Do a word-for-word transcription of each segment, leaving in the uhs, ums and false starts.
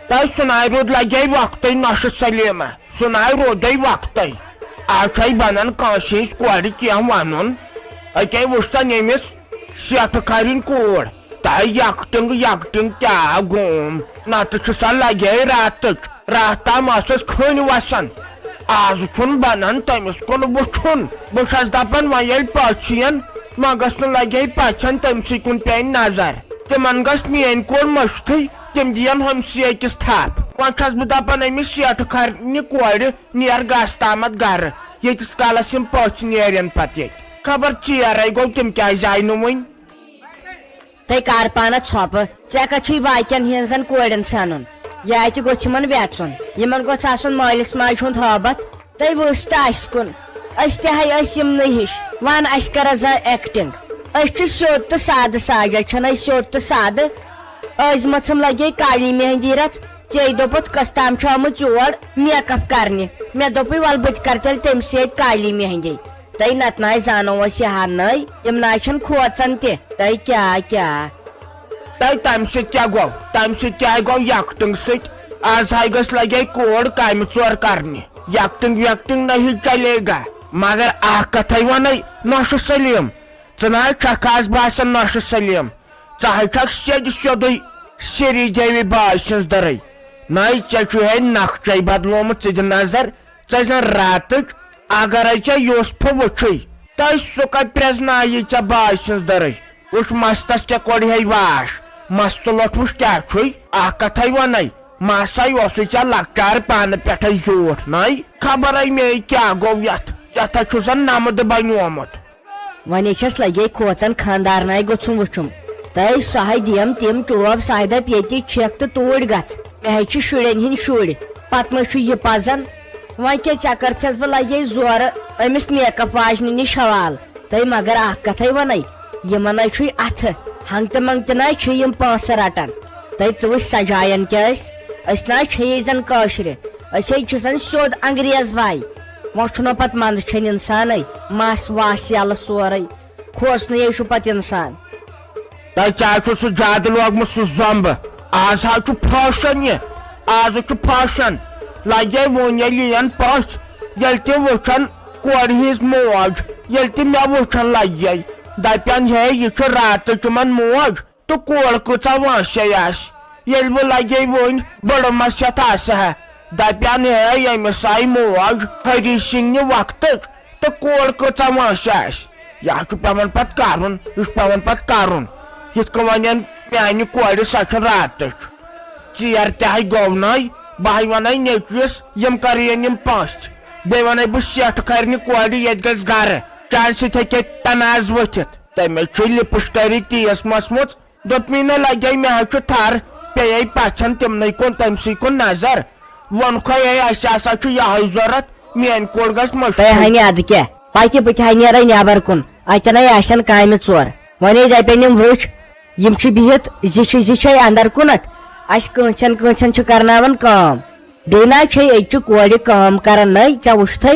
تۄہہِ سُناے روٗد لگے وقتٕے نۄشہِ سلیمہ، سُناے روٗدے وقتٕے۔ آز چھے بنان کٲنٛسہِ ہٕنٛز کورِ کینٛہہ ونُن؟ أکے وٕچھتن ییٚمِس سیٹھٕ کھرٕنۍ کوٗر۔ تۄہہِ یکٹنگ یکٹنگ کیٛاہ گوم؟ نتہٕ چھِ سۄ لگے راتٕچ، راتھ تام ٲسٕس کھٔنۍ وسان۔ آز چھُنہٕ بنان تٔمِس کُن وٕچھُن۔ بہٕ چھس دپان وۄنۍ ییٚلہِ پٔژھ یِن، وۄنۍ گٔژھ نہٕ لگے پژھن تٔمۍ سٕے کُن پیٚنۍ نظر۔ تِمن گٔژھ میٲنۍ کور مٔشتھٕے، تِم دِین ہمسیہِ أکِس تھپھ۔ وۄنۍ چھس بہٕ دپان أمِس سیٹھٕ کھرنہِ کورِ، نیر گژھ تامتھ گرٕ، ییٖتِس کالس یِم پٔژھۍ نیرن پتہٕ ییٚتہِ۔ خبر ژیرے گوٚو، تِم کیازِ آیہِ نہٕ وُنہِ؟ تہٕ کر پانہ ژھۄپہٕ، ژےٚ کتھ چھُے باقین ہٕنزن کورٮ۪ن سنُن؟ یا تہِ گوٚژھ یِمن ویژُن، یِمن گوٚژھ آسُن مٲلِس ماجہِ ہُنٛد ہٲبتھ۔ تہٕ وٕچھ تہٕ اسہِ کُن، أسۍ تہِ ہے ٲسۍ یِمنٕے ہِش۔ ون، اسہِ کر زن ایکٹنگ؟ أسۍ چھِ سیوٚد تہٕ سادٕ، ساجا چھنہٕ أسۍ سیوٚد تہٕ سادٕ۔ أزمژھم لگے کالی مہندی رژھ، ژےٚ دوٚپُتھ کس تام چھُ آمُت یور میک اپ کرنہِ۔ مےٚ دوٚپُے ول بہٕ تہِ کرٕ تیٚلہِ تٔمۍ سۭتۍ کالی مہندی۔ تہٕ نتہٕ نہ زانو أسۍ یہِ ہنٕے، یِم نہ چھِنہٕ کھوژان تہِ۔ تہٕ کیٛاہ کیٛاہ؟ تۄہہِ تمہِ سۭتۍ کیٛاہ گوٚو؟ تمہِ سۭتۍ کیٛاہ گوٚو یکٹنگ سۭتۍ؟ از ہاے گٔژھ لگے کوڑ کامہِ ژور کرنہِ۔ یکٹنگ ویکٹنگ نہیں چلے گا۔ مگر اکھ کتھے ونے نوشہِ سلیم، ژٕ نہ حظ چھکھ از باسان نوشہِ سلیم، ژٕ حظ چھکھ سیٚدِ سیوٚدُے سری دیوی باے سٕنٛز دٔرٕے۔ نَے ژےٚ چھُے ہے نقشے بدلومُت، ژٕ دِ نظر، ژےٚ زن راتٕچ اگرے ژےٚ یوسفہٕ وٕچھُے، تہٕ سُہ کتہِ پرٛزنایہِ ژےٚ باے سٕنٛز دٔرٕے؟ وٕچھ مستس کیٛاہ کوٚڑ ہے واش، مستہٕ لۄٹھ وٕچھ کیٛاہ چھُے، اکھ کتھے ونے، مسے اوسُے ژےٚ لۄکچار پانہٕ پٮ۪ٹھے زیوٗٹھ، نَے خبرے مے کیٛاہ گوٚو یتھ، یتھ ہا چھُ زن نمدٕ بنیومُت۔ وۄنۍ چھس لگے کھوژان خاندارناے گوٚژھُم وٕچھُم۔ تہٕ سۄ ہے دِیم تِم چوب، سۄ ہے دپہِ ییٚتی چھکھ تہٕ توٗرۍ گژھ۔ مےٚ ہے چھِ شُرٮ۪ن ہٕنٛدۍ شُرۍ، پتہٕ مہ چھُ یہِ پزان۔ وۄنۍ کیٛاہ چکر چھس بہٕ لگے زورٕ أمِس میک اپ واجنہِ نِش حوالہٕ۔ تہٕ مگر اکھ کتھے ونے، یِمن ہے چھُے اتھٕ، ہنگ تہٕ منگ تہِ نہ چھِ یِم پونٛسہٕ رٹان۔ تہٕ ژٕ وٕچھ سجاین کیٛاہ أسۍ، أسۍ نہ چھے زن کٲشرِ، أسۍ ہے چھِ زن سیوٚد انگریز باے۔ وۄنۍ چھُنہ پتہٕ منٛدٕ چھٔنۍ انسانٕے، مس واس یلہٕ سورُے۔ کھوژنٕے چھُ پتہٕ انسان۔ تۄہہِ کیٛازِ چھُ سُہ زیادٕ لوگمُت سُہ زۄمبہٕ؟ آز حظ چھُ فیشن یہِ، آز چھُ فیشن۔ لگے وۄنۍ ییٚلہِ یِن پٔژھۍ، ییٚلہِ تِم وٕچھن کورِ ہٕنٛز موج، ییٚلہِ تہِ مےٚ وٕچھن لگے، دپن ہے یہِ چھُ راتٕچ یِمن موج۔ تہٕ کور کۭژاہ وٲنٛسے آسہِ؟ ییٚلہِ بہٕ لگے وۄنۍ بٔڑٕ مسیت آسہٕ ہا، دپن ہے ییٚمِس آیہِ موج ہری سنگنہِ وقتٕچ، تہٕ کور کۭژاہ وٲنٛسہِ آسہِ؟ یہِ حظ چھُ پٮ۪وان پتہٕ کرُن، یہِ چھُ پٮ۪وان پتہٕ کرُن۔ یِتھ کٔنۍ ونن میانہِ کورِ سۄ چھِ راتٕچ۔ ژیر تہِ ہے گوٚو نَے، بہٕ ہے ونے نیٚچوِس یِم کرٕیَن یِم پٔژھۍ۔ بیٚیہِ ونے بہٕ سیٹھ کرنہِ کورِ ییٚتہِ گژھِ گرٕ، چانہِ سۭتۍ ہیٚکہِ تنازٕ ؤتھِتھ۔ تٔمِس چھُ لپسٹری تیٖژ مَسمٕژ، دوٚپمَے نہ لگے مےٚ حظ چھُ تھر، پیٚیے پژھن تِمنٕے کُن، تٔمۍ سٕے کُن نظر۔ ووٚنکھے ہے اَسہِ ہسا چھُ یِہوٚے ضوٚرتھ، میٛٲنۍ کوٗر گژھِ تۄہہِ مٔشتٕے۔ ہنہِ اَدٕ کیٛاہ، پکہِ بہٕ تہِ ہا نیرے نٮ۪بر کُن، اَتٮ۪ن ہے آسن کامہِ ژور۔ وۄنۍ ہے دپن یِم وٕچھ، یِم چھِ بِہِتھ زِچھِ زِچھے اندر کُنتھ، اَسہِ کٲنٛسن کٲنٛسن چھِ کرناوان کٲم۔ بیٚیہِ نہ چھے أزچہِ کورِ کٲم کران نٔے، ژےٚ وٕچھتھے؟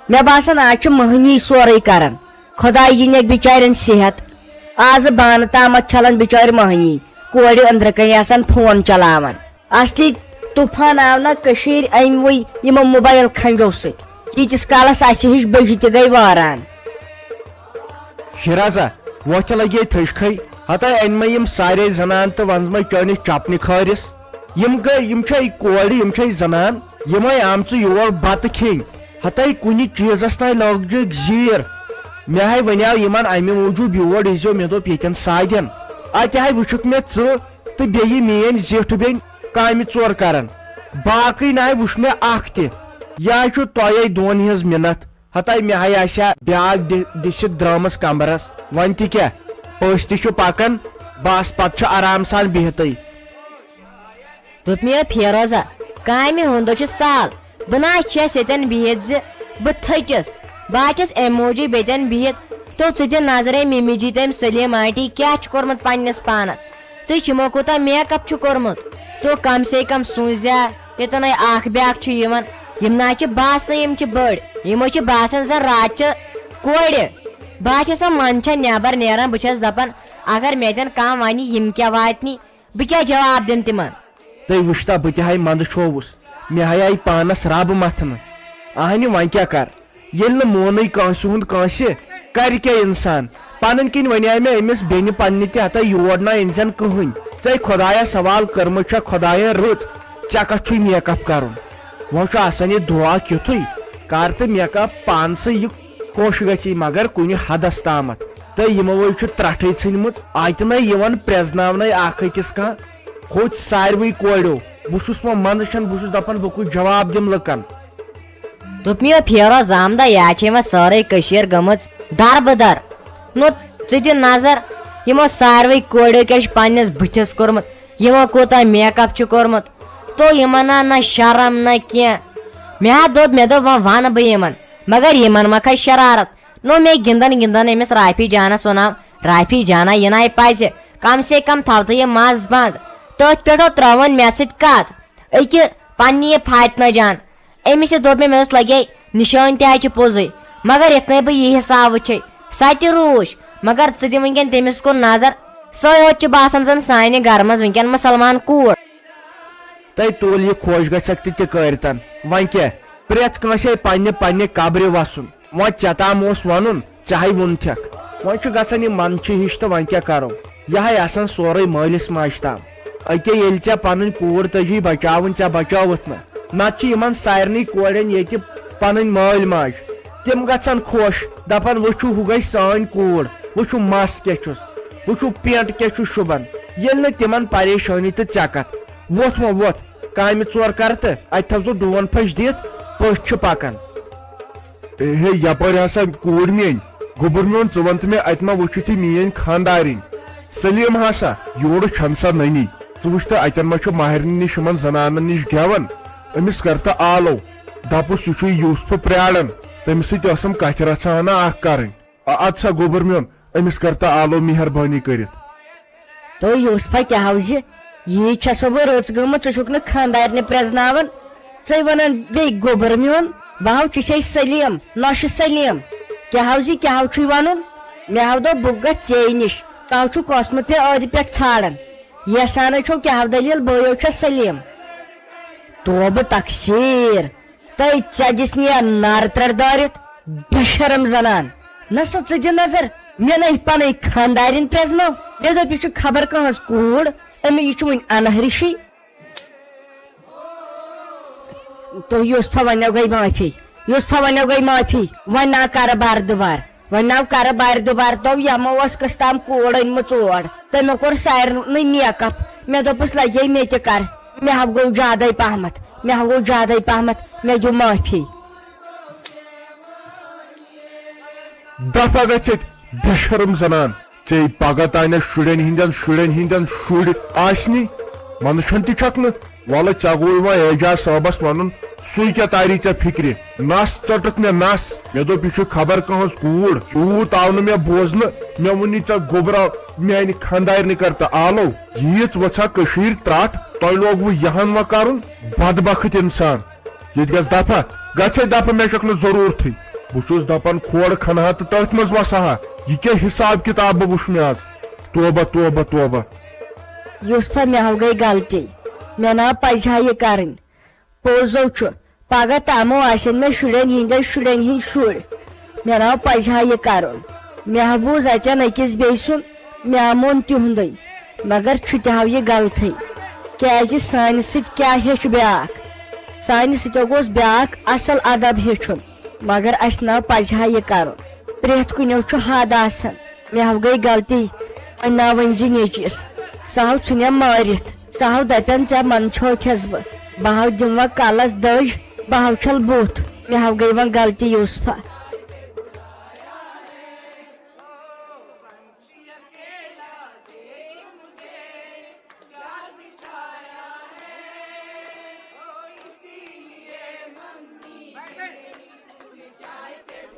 مےٚ باسان، آز چھِ مٔہنی سورُے کران۔ خۄداے دِنٮ۪کھ بِچارٮ۪ن صحت۔ آزٕ بانہٕ تامتھ چھلان بِچارِ مٔہنی، کورِ أنٛدرٕ کنہِ آسان فون چلاوان۔ اصلی طوفان آو نہ کٔشیٖرِ اَمہِ وٕے یِمو موبایل کھنٛجو سۭتۍ، ییٖتِس کالس اَسہِ ہِش بٔجہِ تہِ گٔے وٲران۔ شیرازا، وۄتھ لگے تھٔج کھے۔ ہتے أنۍ مےٚ یِم سارے زنان تہٕ وَنٛز مےٚ چٲنِس چپنہِ کھٲرِس۔ یِم گٔے، یِم چھے کورِ، یِم چھے زنان، یِمے آمژٕ یور بتہٕ کھیٚنۍ۔ ہتے کُنہِ چیٖزس تام لٲگجِکھ زیٖر۔ مےٚ ہاے ونیاو یِمن امہِ موٗجوٗب یور ییٖزیو، مےٚ دوٚپ ییٚتٮ۪ن سادٮ۪ن۔ اتہِ ہاے وٕچھُکھ مےٚ ژٕ تہٕ بیٚیہِ میٲنۍ زِٹھ بیٚنہِ کامہِ ژور کران۔ باقٕے نہ ہاے وٕچھ مےٚ اکھ تہِ۔ یہِ ہاے چھُ تۄہے دۄن ہٕنٛز مِنتھ۔ ہتاے مےٚ ہاے آسہِ ہا بیاکھ ڈِ-، ڈِسِتھ درٛامٕژ کمبرس۔ وۄنۍ تہِ کیٛاہ؟ پٔژھۍ تہِ چھِ پکان، بس پتہٕ چھُ آرام سان بِہتٕے۔ دوٚپ مےٚ، فیروزہ، کامہِ ہُنٛد چھُ سہل۔ بہٕ نہ چھَس ییٚتٮ۪ن بِہِتھ زِ بہٕ تھٔچِس۔ بہٕ ہا چھَس اَمہِ موٗجوٗب ییٚتٮ۪ن بِہِتھ۔ تو ژٕ دِ نظرے مِمی جی تٔمۍ سلیٖم آنٹی کیٛاہ چھُ کوٚرمُت پنٛنِس پانَس۔ ژٕ چھِ یِمو کوٗتاہ میک اپ چھُ کوٚرمُت؟ تو کم سے کم سوٗنٛچ زِ ییٚتٮ۪ن اَے اکھ بیٛاکھ چھُ یِوان، یِم نہ چھِ باسنٕے یِم چھِ بٔڑۍ، یِمو چھِ باسان زن راتچہِ کورِ۔ بہٕ ہا چھَس وۄنۍ منٛدچھان نٮ۪بر نیران، بہٕ چھَس دپان اگر مےٚ تٮ۪ن کانٛہہ ونہِ یِم کیٛاہ واتنی، بہٕ کیٛاہ جواب دِمہٕ تِمن؟ تہٕ وٕچھتا، بہٕ تہِ ہاے منٛدٕ چھووُس، مےٚ ہاے آیہِ پانس رب متھنہٕ۔ اہنہِ، وۄنۍ کیٛاہ کر؟ ییٚلہِ نہٕ مونٕے کٲنٛسہِ ہُنٛد کٲنٛسہِ، کرِ کیٛاہ انسان؟ پنٕنۍ کِنۍ ونیٛاے مےٚ أمِس بیٚنہِ پننہِ تہِ، ہتا یور نہ أنۍ زٮ۪ن کٕہٕنۍ۔ ژےٚ خۄدایا سوال کٔرمٕژ چھےٚ خۄداین رٕژ، ژےٚ کتھ چھُے make up کرُن؟ وۄنۍ چھُ آسان یہِ دُعا کیُتھُے، کر تہٕ make up پانسٕے یہِ خۄش گژھی، مگر کُنہِ حدس تامتھ۔ تہٕ یِموٕے چھُ ترٹھٕے ژھٕنمٕژ، اتہِ نَے یِوان پرٛزناونَے اکھ أکِس کانٛہہ۔ ہوٚتۍ ساروٕے کورٮ۪و، بہٕ چھُس وۄنۍ منٛدٕ چھَن، بہٕ چھُس دپان بہٕ کُس جواب دِمہٕ لُکن۔ دوٚپمَے، پھیرو زامدہ، یا چھے وۄنۍ سٲرٕے کٔشیٖر گٔمٕژ در بدر۔ نو، ژٕ دِ نظر، یِمو ساروٕے کورٮ۪و کیٛاہ چھُ پننِس بٕتھِس کوٚرمُت، یِمو کوٗتاہ make up چھُ کوٚرمُت۔ تو یِمن نہ، نہ شرم نہ کینٛہہ۔ مےٚ ہا دوٚپ، مےٚ دوٚپ، وۄنۍ وَنہٕ بہٕ یِمن، مگر یِمن ما کھسہِ شرارت۔ نو، مےٚ گِنٛدان گِنٛدان أمِس رافی جانس وَناو، رافی جانا، یہِ نَے پَزِ، کم سے کم تھاو تہٕ یہِ مَس بنٛد۔ تٔتھۍ پٮ۪ٹھ ترٛٲوٕن مےٚ سۭتۍ کَتھ۔ أکہِ پننہِ یہِ فاطمہ جان، أمِس تہِ دوٚپ مےٚ، مےٚ اوس لگے نِشٲنۍ تہِ اَتہِ پوٚزُے، مگر یِتھ نَے بہٕ یہِ حساب وٕچھے، سۄ تہِ روٗچھ۔ مگر ژٕ دِ وٕنکٮ۪ن تٔمِس کُن نظر، سۄے ہوت چھِ باسان زن سانہِ گرٕ منٛز وٕنکٮ۪ن مُسلمان کوٗر۔ تۄہہِ تُل یہِ خۄش گژھٮ۪کھ تہِ تہِ کٲرۍتن۔ وۄنۍ کیٛاہ؟ پرٛٮ۪تھ کٲنٛسہِ آیہِ پننہِ پننہِ قبرِ وسُن۔ وۄنۍ ژےٚ تام اوس ونُن، ژےٚ ہاے ووٚنتھکھ۔ وۄنۍ چھُ گژھان یہِ منٛدچھِ ہِش تہٕ وۄنۍ کیٛاہ کرو؟ یہِ ہاے آسان سورُے مٲلِس ماجہِ تام۔ أکے ییٚلہِ ژےٚ پنٕنۍ کوٗر تٔجی بچاوٕنۍ، ژےٚ بچٲوٕتھ نہٕ۔ نتہٕ چھِ یِمن سارنٕے کورٮ۪ن ییٚتہِ پنٕنۍ مٲلۍ ماجہِ۔ تِم گژھن خۄش، دپن، وٕچھِو، ہُہ گٔے سٲنۍ کوٗر، وٕچھِو مس کیٛاہ چھُس، وٕچھِو پینٹ کیٛاہ چھُ شوٗبان۔ ییٚلہِ نہٕ تِمن پریشٲنی تہٕ ژٮ۪کتھ۔ وۄتھ وۄنۍ وۄتھ، کامہِ ژور کر تہٕ اتہِ تھاو ژٕ ڈوٗن پھٔچ دِتھ، پٔژھۍ چھِ پکان۔ اے ہے، یپٲرۍ ہسا کوٗر میٲنۍ۔ گوٚبُر میون، ژٕ وَن تہٕ مےٚ، اَتہِ ما وٕچھِتھ یہِ میٲنۍ خانٛدارِنۍ؟ سلیٖم ہسا، یورٕ چھَنہٕ سۄ نٔنی۔ ژٕ وٕچھ تہٕ، اَتٮ۪ن ما چھُ ماہرِنہِ نِش یِمَن زنانَن نِش گٮ۪وَن؟ أمِس کر تہٕ آلو۔ دَپُس، یہِ چھُ یوٗسفہٕ پرٛاران، تٔمِس سۭتۍ ٲسٕم کَتھِ رژھا ہنا اَکھ کَرٕنۍ۔ آ، اَدٕ سا گوٚبُر میون، أمِس کر تہٕ آلو مہربٲنی کٔرِتھ۔ تو یوسفا، کیٛاہ ہو زِ ییٖژ چھسو بہٕ رٕژ گٔمٕژ، ژٕ چھُکھ نہٕ خانٛدارنہِ پرٛزناوان، ژٕے ونان بیٚیہِ گوٚبُر میون۔ بہٕ ہو چھُسے سلیٖم، نۄشہِ سلیٖم۔ کیٛاہ ہو زِ کیٛاہ ہو چھُے ونُن؟ مےٚ ہو دوٚپ بہٕ گژھٕ ژیٚے نِش، ژٕ ہو چھُکھ اوسمُت مےٚ ٲدِ پٮ۪ٹھ ژھانڈان۔ یژھانٕے چھو کیٛاہ ہو دٔلیٖل، بٲیو چھا سلیٖم؟ توبہٕ تقصیٖر۔ تہٕ ژےٚ دِس نیر نارٕ ترٛٹھ دٲرِتھ، بے شرم زنان۔ نہ سا، ژٕ دِ نظر، مےٚ نَے پنٕنۍ خانٛدارِنۍ پرٛزنٲو۔ مےٚ دوٚپ، یہِ چھُ خبر کانٛہہ ہٕنٛز کوٗر، أمۍ، یہِ چھُ وُنہِ انہٕ رِشی۔ تہٕ یوسفہ، وۄنۍ نہ گٔے معٲفی، یوسفہ، وۄنۍ نہ گٔے معٲفی، وۄنۍ نہ کرٕ بار دُبار۔ وۄنۍ ناو کرٕ بارِ دُبارٕ تو، یمو اوس کٔژ تام کوٗر أنمٕژ اور۔ تٔمۍ کوٚر سارنٕے make up۔ مےٚ دوٚپُس، لگے مےٚ تہِ کر۔ مےٚ ہا گوٚو زیادَے پہمتھ، مےٚ ہا گوٚو زیادَے پہمتھ، مےٚ دِیِو معٲفی۔ دفع گژھِتھ، بے شرم زنان۔ ژےٚ پگاہ تانۍ شُرٮ۪ن ہٕنٛدٮ۪ن، شُرٮ۪ن ہٕنٛدٮ۪ن شُرۍ آسنی، منٛدچھان تہِ چھکھ نہٕ۔ ولہٕ، ژےٚ گوٚوُے وۄنۍ اعجاز صٲبس ونُن، سُے کیٛاہ تاری ژےٚ فکرِ؟ نس ژٔٹٕتھ مےٚ نس۔ مےٚ دوٚپ، یہِ چھُ خبر کانٛہہ ہٕنٛز کوٗر۔ تیوٗت آو نہٕ مےٚ بوزنہٕ۔ مےٚ ووٚن، یہِ ژےٚ گوٚبرا میانہِ خانٛدارنہِ کر تہٕ آلو۔ ییٖژ ؤژھا کٔشیٖرِ ترٛٹھ، تۄہہِ لوگوٕ یہِ ہن وۄنۍ کرُن؟ بدبخت انسان۔ ییٚتہِ گژھ دفع، گژھے دفع، مےٚ چھکھ نہٕ ضروٗرتھٕے۔ بہٕ چھُس دپان، کھوڑ کھنہٕ ہا تہٕ تٔتھۍ منٛز وسہٕ ہا۔ یہِ کیٛاہ حساب کتاب بہٕ وُچھ مےٚ از؟ توبہ، توبہ، توبہ۔ یوسفہ، مےٚ ہو گٔے غلطی، مےٚ نہ پزِ ہا یہِ کرٕنۍ۔ پوٚز ہو چھُ، پگاہ تامو آسن مےٚ شُرٮ۪ن ہٕنٛدٮ۪ن شُرٮ۪ن ہٕنٛدۍ شُرۍ۔ مےٚ نہ پزِ ہا یہِ کرُن۔ مےٚ ہا بوٗز اتٮ۪ن أکِس بیٚیہِ سُنٛد، مےٚ ہا مون تِہُنٛدُے۔ مگر چھُ تہِ ہاو یہِ غلطٕے، کیٛازِ سانہِ سۭتۍ کیٛاہ ہیٚچھِ بیٛاکھ؟ سانہِ سۭتۍ گوٚژھ بیٛاکھ اصل ادب ہیٚچھُن۔ مگر اسہِ نہ پزِ ہا یہِ کرُن۔ پرٛٮ۪تھ کُنیو چھُ حد آسان۔ مےٚ ہا گٔے غلطی۔ وۄنۍ نہ ؤنۍ زِ نیٚچوِس۔ سُہ ہاو ژھٕنٮ۪م مٲرِتھ۔ سُہ ہاو دپٮ۪م، ژےٚ منٛدچھوتھس بہٕ۔ بہٕ ہاو دِمہٕ وۄنۍ کلس دٔج۔ بہٕ ہاو چھل بُتھ۔ مےٚ ہاو گٔے وۄنۍ غلطی یوسفہ۔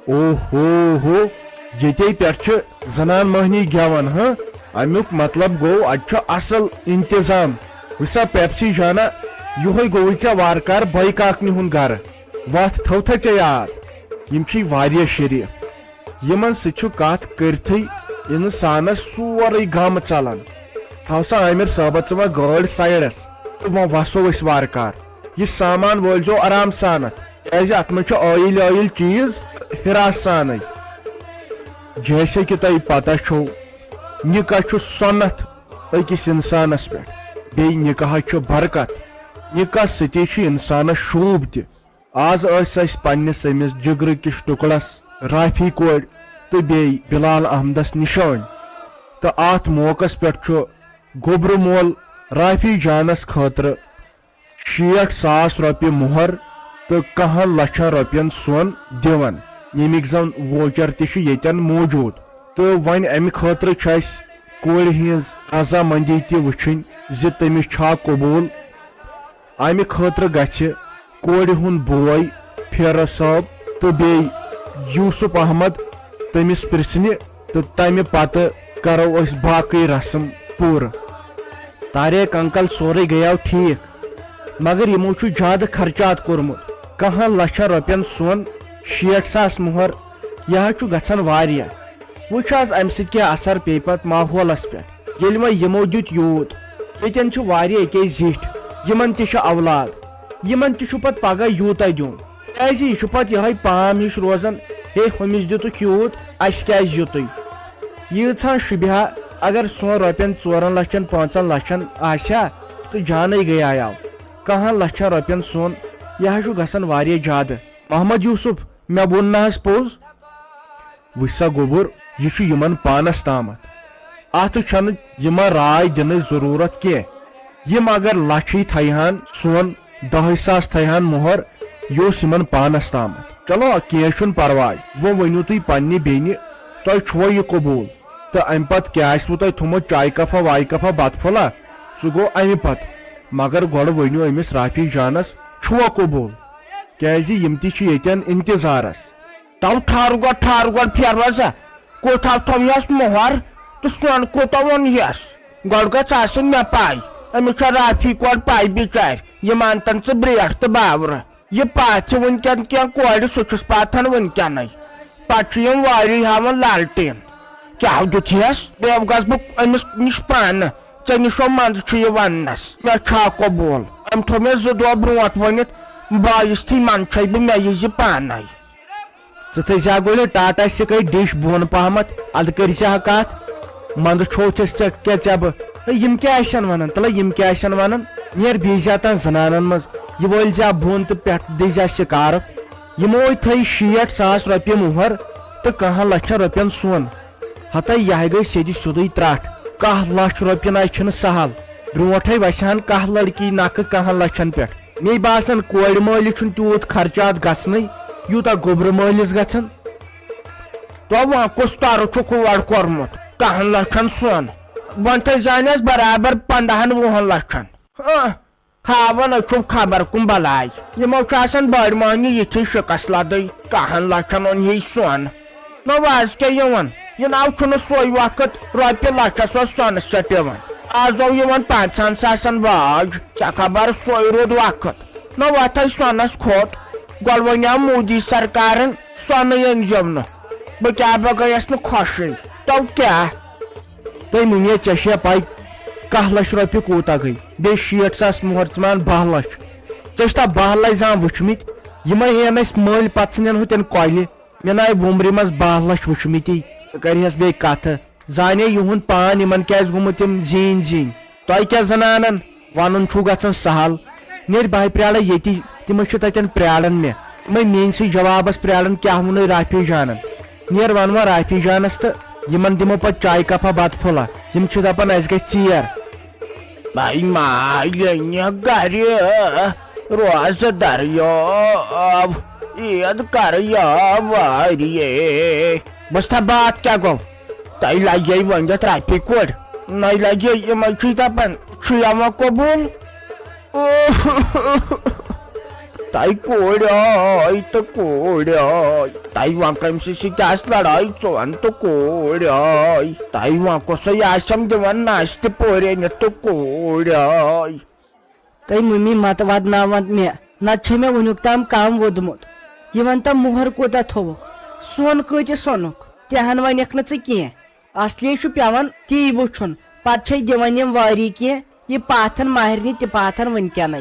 اوہو ہو، ییٚتے پٮ۪ٹھ چھِ زنان مٔہنی گٮ۪وان، ہاں؟ امیُک مطلب گوٚو، اتہِ چھُ اصل انتظام۔ وٕچھ سا پیپسی جانا، یِہوٚے گوٚوُے ژےٚ وارٕ کارٕ بٲے کاکنہِ ہُنٛد گرٕ۔ وتھ تھٲوتھا ژےٚ یاد؟ یِم چھِ واریاہ شریٖف۔ یِمن سۭتۍ چھُ کتھ کٔرتھٕے انسانس سورُے غم ژلان۔ تھاو سا عامر صٲبہ ژٕ وۄنۍ گٲڑۍ سایڈس۔ تہٕ وۄنۍ وسو أسۍ وارٕ کار۔ یہِ سامان وٲلۍزیو آرام سانتھ، کیازِ اتھ منٛز چھِ ٲیِل ٲیِل چیٖز ہِراس سانٕے۔ جیسے کہِ تۄہہِ پتہ چھو، نکاح چھُ سۄنتھ أکِس انسانس پٮ۪ٹھ، بیٚیہِ نکاحس چھُ برکت۔ نکاح سۭتی چھُ انسانس شوٗب تہِ۔ آز ٲسۍ أسۍ پننِس أمِس جگرٕ کِس ٹُکڑس رافی کورِ تہٕ بیٚیہِ بلال احمدس نِشٲنۍ، تہٕ اتھ موقعس پٮ۪ٹھ چھُ گوٚبرٕ مول رافی جانس خٲطرٕ شیٹھ ساس رۄپیہِ مۄہر تہٕ کاہن لچھن رۄپین سۄن دِوان، ییٚمِکۍ زن ووچر تہِ چھِ ییٚتٮ۪ن موجود۔ تہٕ وۄنۍ امہِ خٲطرٕ چھِ اسہِ کورِ ہٕنٛز رضامندی تہِ وٕچھِنۍ زِ تٔمِس چھا قبوٗل۔ امہِ خٲطرٕ گژھِ کورِ ہُنٛد بوے فیروز صٲب تہٕ بیٚیہِ یوسف احمد تٔمِس پرژھنہِ، تہٕ تمہِ پتہٕ کرو أسۍ باقٕے رسم پوٗرٕ۔ طارق انکل، سورُے گٔیاو ٹھیٖک، مگر یِمو چھُ زیادٕ خرچات کوٚرمُت۔ کاہن لچھن رۄپین سۄن، شیٹھ ساس مۄہر، یہِ حظ چھُ گژھان واریاہ۔ وٕچھ حظ، امہِ سۭتۍ کیٛاہ اثر پیٚیہِ پتہٕ ماحولس پٮ۪ٹھ۔ ییٚلہِ وۄنۍ یِمو دیُت یوٗت، ییٚتٮ۪ن چھِ واریاہ أکے زِٹھۍ، یِمن تہِ چھُ اولاد، یِمن تہِ چھُ پتہٕ پگاہ یوٗتاہ دیُن۔ کیازِ یہِ چھُ پتہٕ یِہوٚے پام ہِش روزان، ہے، ہُمِس دیُتُکھ یوٗت، اسہِ کیازِ یُتُے؟ ییٖژہن شُبہِ ہا، اگر سون رۄپین ژورن لچھن، پانٛژن لچھن آسہِ ہا، تہٕ جانٕے گٔیایاو۔ کاہن لچھن رۄپین سون، یہِ حظ چھُ گژھان واریاہ زیادٕ۔ محمد یوسف، مےٚ ووٚن نہ حظ پوٚز؟ وٕچھ سا گوٚبُر، یہِ چھُ یِمن پانس تامتھ۔ اتھ چھنہٕ یِمن راے دِنٕچ ضروٗرت کینٛہہ۔ یِم اگر لچھٕے تھایہن سۄن، دہے ساس تھایہن مۄہر، یہِ اوس یِمن پانس تامتھ۔ چلو، کینٛہہ چھُنہٕ پرواے، وۄنۍ ؤنِو تُہۍ پننہِ بیٚنہِ، تۄہہِ چھُوا یہِ قبوٗل؟ تہٕ امہِ پتہٕ کیٛاہ آسِوٕ تۄہہِ تھوٚمُت، چایہِ کپا وایہِ کپا، بتہٕ پھوٚلہ، سُہ گوٚو امہِ پتہٕ۔ مگر گۄڈٕ ؤنِو أمِس رافی جانس، چھُوا قبوٗل؟ کیازِ یِم تہِ چھِ ییٚتٮ۪ن انتظارس۔ تو ٹھہر گۄڈٕ، ٹھہر گۄڈٕ، فیروزہ، کوٗتاہ تھوٚوہس مۄہر تہٕ سۄن کوٗتاہ ووٚنہس؟ گۄڈٕ گٔژھ آسٕنۍ مےٚ پاے۔ أمِس چھےٚ رافی کورِ پاے بِچارِ، یہِ مان تن ژٕ برٛیٹھ تہٕ باورٕ۔ یہِ پاتھ چھِ وٕنکٮ۪ن کینٛہہ کورِ، سُہ چھُس پاتھن وٕنکٮ۪نٕے۔ پتہٕ چھُ یِم واری ہاوان لالٹین۔ کیٛاہ دیُت یَس؟ بیٚیہِ گژھٕ بہٕ أمِس نِش پانہٕ۔ ژےٚ نِشو منٛزٕ چھُ یہِ وننس۔ مےٚ چھا قبوٗل؟ أمۍ تھوٚو مےٚ زٕ دۄہ برونٛٹھ ؤنِتھ، بایِس تھی منٛز چھَے بہٕ، مےٚ یہِ زِ پانے۔ ژٕ تھٲے زِ ہا گۄڈٕ ٹاٹا سکاے ڈِش بۄن پہمتھ، ادٕ کٔرۍ زِ ہا کتھ۔ منٛزٕ چھوتھس ژےٚ کیٛاہ ژےٚ بہٕ؟ ہے، یِم کیٛاہ آسن ونان؟ تلہ، یِم کیٛاہ آسن ونان؟ نیر بیٚیہِ زِ ہا تن زنانن منٛز، یہِ وٲلۍ زِ ہا بۄن تہٕ پٮ۪ٹھ دِیہِ زِ ہا سکارف۔ یِمو تھٲے شیٹھ ساس رۄپیہِ مۄہر تہٕ کاہن لچھن رۄپین سۄن۔ ہتے، یہِ ہا گٔے سیٚدِ سیوٚدُے ترٹھ۔ کاہ لچھ رۄپین آیہِ چھِنہٕ سہل۔ برونٹھے وسہِ ہن کاہ لڑکی نکھٕ کاہن لچھن پٮ۪ٹھ۔ مے باسان، کورِ مٲلِس چھُنہٕ تیوٗت خرچات گژھنٕے، یوٗتاہ گوٚبرٕ مٲلِس گژھن۔ تو وۄنۍ کُس ترٕ چھُکھ اور کوٚرمُت؟ کاہن لچھن سۄن۔ وۄنۍ تھٲے زانٮ۪س برابر پنٛداہن وُہن لچھن۔ ہاں، ہاوان أچھو خبر کُم بلاے۔ یِمو چھُ آسان بٔڑۍ مۄہنی یِتھی شِکس لدٕے۔ کاہن لچھن اوٚن یی سۄن۔ نہ وۄنۍ آز کیٛاہ یِوان؟ یہِ ناو چھُنہٕ سۄے وقت رۄپیہِ لچھس اوس سۄنہٕ سٮ۪ٹ یِوان۔ آز آو یِوان پانٛژہن ساسن باج۔ ژےٚ خبر سۄے روٗد وقت۔ نہ وۄتھے سۄنس کھوٚت۔ گۄڈٕ ونیٛاو مودی سرکارن سۄنٕے أنۍزیو نہٕ۔ بہٕ کیٛاہ بہٕ گٔیس نہٕ خۄشٕے۔ تو کیٛاہ؟ تہٕ مُنیر، ژےٚ چھےٚ پَے، کاہ لَچھ رۄپیہِ کوٗتاہ گٔے؟ بیٚیہِ شیٹھ ساس مۄہر، ژٕ مان باہ لَچھ۔ ژےٚ چھِ تا باہ لَچھ زانٛہہ وٕچھمٕتۍ؟ یِمَے ہٮ۪ن اَسہِ مٔلۍ، پَتہٕ ژھٕنن ہُتٮ۪ن کۄلہِ۔ مےٚ نہ آیہِ وُمرِ منٛز باہ لَچھ وٕچھمٕتی۔ ژٕ کَرِہَس بیٚیہِ کَتھٕ۔ زانے یِہُنٛد پان، یِمَن کیٛازِ گوٚمُت یِم زیٖنۍ زیٖنۍ؟ تۄہہِ کیٛاہ زَنانَن؟ وَنُن چھُو گژھان سہل۔ نیرِ بہٕ ہاے پرٛارے ییٚتی، تِمے چھِ تَتٮ۪ن پرٛاران مےٚ۔ تِمے میٛٲنۍ سٕے جوابَس پرٛاران، کیٛاہ ووٚنُے رافی جانَن؟ نیر وَن وۄنۍ رافی جانَس تہٕ یِمَن دِمو پَتہٕ چایہِ کپا بَتہٕ پھوٚلہ۔ یِم چھِ دَپان اَسہِ گژھِ ژیر۔ بھائی مالنہِ گرِ روزٕ دریاب، عید کر یاوارے۔ بس تھا بات کیٛاہ گوٚو؟ تۄہہِ لگے ؤنِتھ رۄپیہِ کورِ؟ نَے لگے، یِمے چھِ دَپان، چھُ یِوان قبوٗل۔ تۄہہِ کورِ آے تہٕ کورِ آے۔ تۄہہِ وۄنۍ کٔمۍ سٕے سۭتۍ آسہِ لڑٲے؟ ژٕ وَن تہٕ کورِ آے۔ تۄہہِ وۄنۍ کُسُے آسٮ۪م دِوان ناشتہٕ پورِ أنِتھ تہٕ کورِ آے۔ تۄہہِ مٔمی متہٕ ودناوان مےٚ، نتہٕ چھےٚ مےٚ وُنیُک تام کم ووٚدمُت۔ یہِ ون تہ مۄہر کوٗتاہ تھووُکھ، سۄن کۭتِس سۄنُکھ؟ تہِ ہن ونکھ نہٕ ژٕ کینٛہہ۔ اصلی چھُ پٮ۪وان تی وُچھُن، پتہٕ چھے دِوان یِم وٲری کینٛہہ، یہِ پاتھن ماہرنہِ تہِ پاتھن وٕنکیٚنٕے۔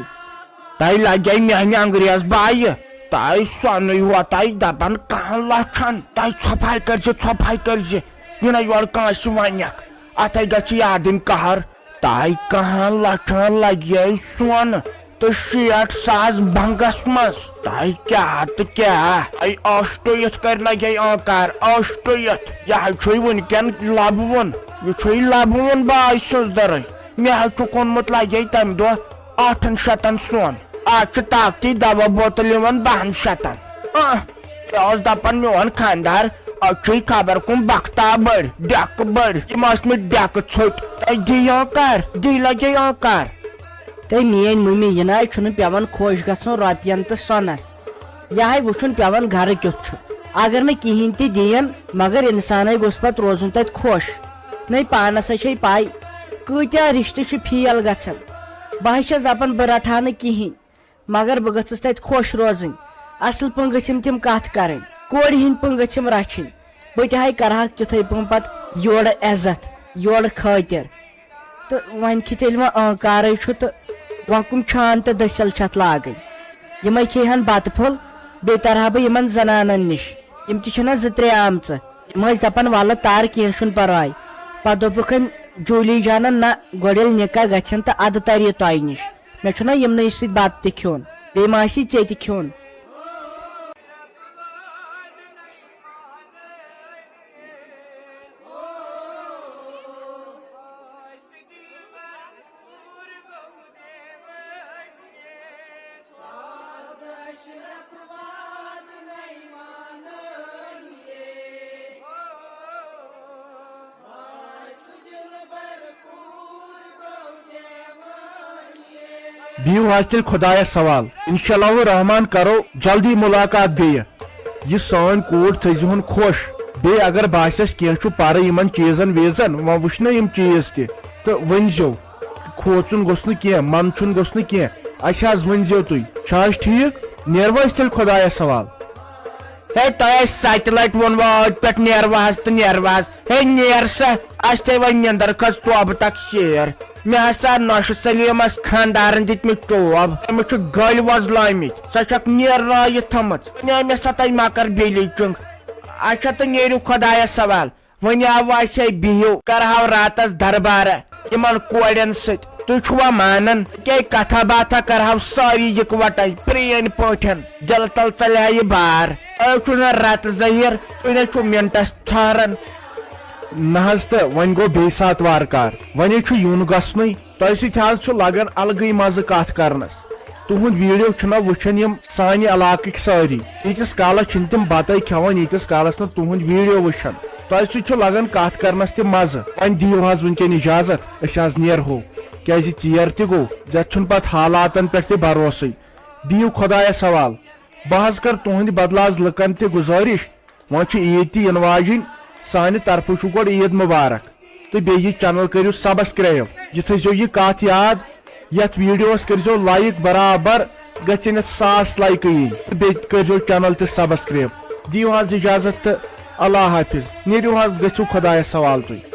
تۄہہِ لگے میانہِ انگریز بایہِ، تۄہہِ سۄنٕے ہوتاے دپان کہن لچھن، تۄہہِ ژھۄپاے کٔرزِ، ژھۄپاے کٔرزِ، یہِ نہ یورٕ کٲنٛسہِ ونکھ، اتھے گژھِ یادٕنۍ قہر۔ تۄہہِ کہن لچھن لگے سۄن تہٕ شیٹھ ساس بنگس منٛز، تۄہہِ کیٛاہ تہٕ کیٛاہ؟ اے ٲشٹو یتھ کٔرۍ لگے آنکار، ٲشٹو یتھ۔ یہِ حظ چھُے وٕنکیٚن لبوُن، یہِ چھُے لبوُن بایہِ سٕنٛز دٔرٕے۔ مےٚ حظ چھُکھ اوٚنمُت لگے تمہِ دۄہ ٲٹھن شتن سۄن۔ آز چھُ طاقتی دوا بوتل یِوان بہن شتن۔ آہ، مےٚ اوس دپان میون خاندار، از چھُے خبر کُم بختہ بٔڑۍ، ڈٮ۪کہٕ بٔڑۍ، یِم ٲسۍ مٕتۍ ڈٮ۪کہٕ ژھوٚٹۍ۔ تۄہہِ دی آنکار، دی لگے آنکار۔ تہٕ میٲنۍ مٔمی، یہِ نہ حظ چھُنہٕ پٮ۪وان خۄش گژھُن رۄپین تہٕ سۄنس۔ یہِ ہاے وٕچھُن پٮ۪وان گرٕ کیُتھ چھُ۔ اگر نہٕ کِہینۍ تہِ دِین، مگر انسانٕے گوٚژھ پتہٕ روزُن تتہِ خۄش۔ نَے پانس ہے چھے پاے، کۭتیاہ رشتہٕ چھِ فیل گژھان۔ بہٕ ہاے چھس دپان، بہٕ رٹہٕ ہا نہٕ کِہینۍ، مگر بہٕ گٔژھٕس تتہِ خۄش روزٕنۍ۔ اصل پٲٹھۍ گٔژھِم تِم کتھ کرٕنۍ، کورِ ہٕنٛدۍ پٲٹھۍ گٔژھِم رچھِنۍ۔ بہٕ تہِ ہاے کرٕ ہاکھ تِتھے پٲٹھۍ پتہٕ یورٕ عزت، یورٕ خٲطر۔ تہٕ وۄنۍ کھیٚتہِ ییٚلہِ وۄنۍ آنکارٕے چھُ تہٕ وۄنۍ کُم چھان تہٕ دٔسِل چھِ اَتھ لاگٕنۍ؟ یِمَے کھیٚیہِ ہَن بَتہٕ پھوٚل، بیٚیہِ تَرٕ ہا بہٕ یِمَن زَنانَن نِش۔ یِم تہِ چھِنہ زٕ ترٛےٚ آمژٕ۔ یِم ٲسۍ دَپان، وَلہٕ تَر، کینٛہہ چھُنہٕ پَرواے۔ پَتہٕ دوٚپُکھ أمۍ جوٗلی جانَن، نہ، گۄڈٕ ییٚلہِ نِکاح گژھن تہٕ اَدٕ تَرِ یہِ تۄہہِ نِش۔ مےٚ چھُنہ یِمنٕے سۭتۍ بَتہٕ تہِ کھیوٚن، بیٚیہِ ما آسی ژےٚ تہِ کھیوٚن؟ بِہِو حظ تیٚلہِ خۄدایَس حوال۔ انشاءاللہ الرحمن کرو جلدی ملاقات بیٚیہِ۔ یہِ سٲنۍ کوٗر تھٲیزِہون خۄش۔ بیٚیہِ اگر باسٮ۪س کینٛہہ چھُ پرٕ یِمن چیٖزن ویٖزن، وۄنۍ وٕچھ نہ یِم چیٖز تہِ، تہٕ ؤنۍزیو۔ کھوژُن گوٚژھ نہٕ کینٛہہ، منٛدچھُن گوٚژھ نہٕ کینٛہہ۔ اَسہِ حظ ؤنۍزیو تُہۍ۔ چھا حظ ٹھیٖک؟ نیروا أسۍ تیٚلہِ خۄدایَس حوال؟ ہے، تۄہہِ اَسہِ ستہِ لٹہِ ووٚنوٕ ٲدۍ پٮ۪ٹھ، نیروا حظ تہٕ نیروا حظ۔ ہے، نیر سا، اَسہِ تھٲے وۄنۍ نیندر کھٔژ توبہٕ تک شیر۔ مےٚ ہسا نۄشہِ سلیمس خاندارن دِتمٕتۍ ٹوب، أمِس چھِ گٔلۍ وۄزلٲمٕتۍ، سۄ چھکھ نیر رٲیِتھ تھٲمٕژ۔ وۄنۍ آے مےٚ سۄ تۄہہِ مکر بیلی چنگ۔ اچھا، تہٕ نیرِو خۄدایس حوال۔ وۄنۍ آو اسہِ ہے، بِہِو، کرہاو راتس دربارہ یِمن کورٮ۪ن سۭتۍ۔ تُہۍ چھِوا مانان؟ کیٛاہ کتھا باتھا کرہاو سٲری یکوٹے پرٛٲنۍ پٲٹھۍ، دِلہٕ تل ژلہِ ہا یہِ بار۔ تۄہہِ چھُو نہٕ رتہٕ ظٲہِر، تُہۍ نَے چھِو مِنٹس ٹھہران۔ نہ حظ، تہٕ وۄنۍ گوٚو بیٚیہِ ساتہٕ وارٕ کار، وۄنۍ حظ چھُ یُن گژھنُے۔ تۄہہِ سۭتۍ حظ چھُ لگان الگٕے مزٕ کتھ کرنس۔ تُہُنٛد ویڈیو چھِنہ وٕچھان یِم سانہِ علاقٕکۍ سٲری۔ ییٖتِس کالس چھِنہٕ تِم بتَے کھٮ۪وان، ییٖتِس کالس نہٕ تُہُنٛد ویڈیو وٕچھن۔ تۄہہِ سۭتۍ چھُ لگان کتھ کرنس تہِ مزٕ۔ وۄنۍ دِیِو حظ وٕنکیٚن اجازت، أسۍ حظ نیرہو، کیازِ ژیر تہِ گوٚو، ژےٚ چھُنہٕ پتہٕ حالاتن پٮ۪ٹھ تہِ بھروسٕے۔ بِہِو خۄدایس حوال۔ بہٕ حظ کرٕ تُہنٛدِ بدلہٕ از لُکن تہِ گُزٲرِش، وۄنۍ چھِ عیٖد تہِ یِنہٕ واجِنۍ، سانہِ طرفہٕ چھُو گۄڈٕ عیٖد مُبارک۔ تہٕ بیٚیہِ یہِ channel کٔرِو subscribe۔ یہِ تھٲیزیو یہِ کتھ یاد، یتھ ویڈیوس کٔرزیو like، برابر گژھن یتھ ساس لایکہٕ یِنۍ۔ تہٕ بیٚیہِ کٔرزیو channel تہِ subscribe۔ دِیِو حظ اجازت تہٕ اللہ حافظ۔ نیٖرِو حظ، گٔژھِو خۄدایس حوالہٕ تُہۍ۔